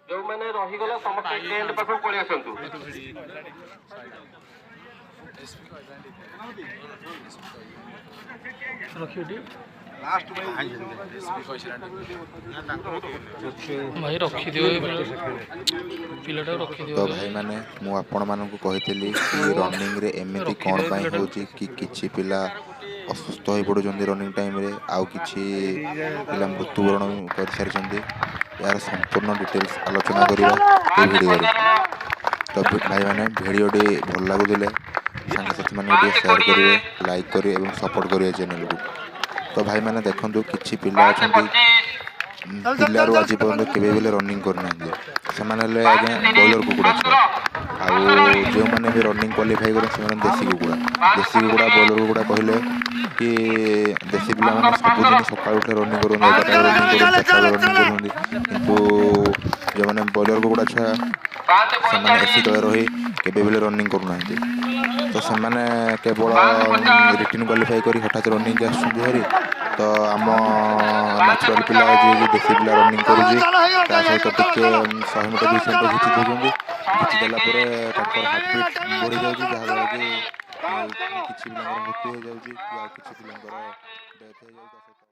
ଯୋଉମାନେ ରହିଗଲ, ସମସ୍ତେ ଟେଣ୍ଟ ପାଖକୁ ପଳେଇ ଆସନ୍ତୁ। ଭାଇ, ରଖିଦିଅ, ପିଲାଟାକୁ ରଖିଦିଅ। ତ ଭାଇମାନେ, ମୁଁ ଆପଣମାନଙ୍କୁ କହିଥିଲି କି ରନିଂରେ ଏମିତି କ'ଣ ରଖିଦିଅ ପାଇଁ ପିଲାଟାକୁ। ହେଉଛି କି କିଛି ପିଲା ଅସୁସ୍ଥ ହୋଇପଡ଼ୁଛନ୍ତି ରନିଂ ଟାଇମ୍ରେ, ଆଉ କିଛି ପିଲା ମୃତ୍ୟୁବରଣ କରିସାରିଛନ୍ତି। ଏହାର ସମ୍ପୂର୍ଣ୍ଣ ଡିଟେଲ୍ସ ଆଲୋଚନା କରିବା ଏ ଭିଡ଼ିଓରେ। ତ ଭାଇମାନେ, ଭିଡ଼ିଓଟି ଭଲ ଲାଗୁଥିଲେ ସାଙ୍ଗସାଥିମାନଙ୍କୁ ଟିକେ ସେୟାର କରିବେ, ଲାଇକ୍ କରିବେ ଏବଂ ସପୋର୍ଟ କରିବେ ଚ୍ୟାନେଲକୁ। ତ ଭାଇମାନେ ଦେଖନ୍ତୁ, କିଛି ପିଲା ଅଛନ୍ତି ପିଲାରୁ ଆଜି ପର୍ଯ୍ୟନ୍ତ କେବେ ବି ହେଲେ ରନିଂ କରିନାହାନ୍ତି। ସେମାନେ ହେଲେ ଆଜ୍ଞା ବ୍ରଏଲର କୁକୁଡ଼ା ଛୁଆ। ଆଉ ଯେଉଁମାନେ ବି ରନିଂ କ୍ୱାଲିଫାଇ କରନ୍ତି, ସେମାନେ ଦେଶୀ କୁକୁଡ଼ା। ଦେଶୀ କୁକୁଡ଼ା, ବ୍ରଏଲର କୁକୁଡ଼ା କହିଲେ କି ଦେଶୀ ପିଲାମାନେ ସବୁଦିନ ସକାଳୁ ଉଠି ରନିଂ କରନ୍ତି, 11ଟା ବେଳେ ରନିଂ କରନ୍ତି, 4ଟା ବେଳେ ରନିଂ କରନ୍ତି। କିନ୍ତୁ ଯେଉଁମାନେ ବ୍ରଏଲର କୁକୁଡ଼ା ଛୁଆ, ସେମାନେ ଏସି ତଳେ ରହି କେବେ ବି ହେଲେ ରନିଂ କରୁନାହାନ୍ତି। ତ ସେମାନେ କେବଳ ରିଟିନ୍ କ୍ୱାଲିଫାଇ କରି ହଠାତ୍ ରନିଂକି ଆସୁଛନ୍ତି ଭାରି। ତ ଆମ ନ୍ୟାଚୁରାଲ୍ ପିଲା, ଯିଏକି ଦେଶୀ ପିଲା ରନିଂ କରୁଛି, ତା ସହିତ ଟିକେ 100 ମିଟର, 200 ମିଟର ଘିଚି ଦେଉଛନ୍ତି। ଘିଚି ଦେଲା ପରେ ତାଙ୍କର ହାର୍ଟବିଟ୍ ବଢ଼ିଯାଉଛି, ଯାହାଦ୍ୱାରା କି କିଛି ପିଲାଙ୍କର ମୃତ୍ୟୁ ହେଇଯାଉଛି କି ଆଉ କିଛି ପିଲାଙ୍କର ଡେଥ୍ ହେଇଯାଉଛି ତା ସହିତ।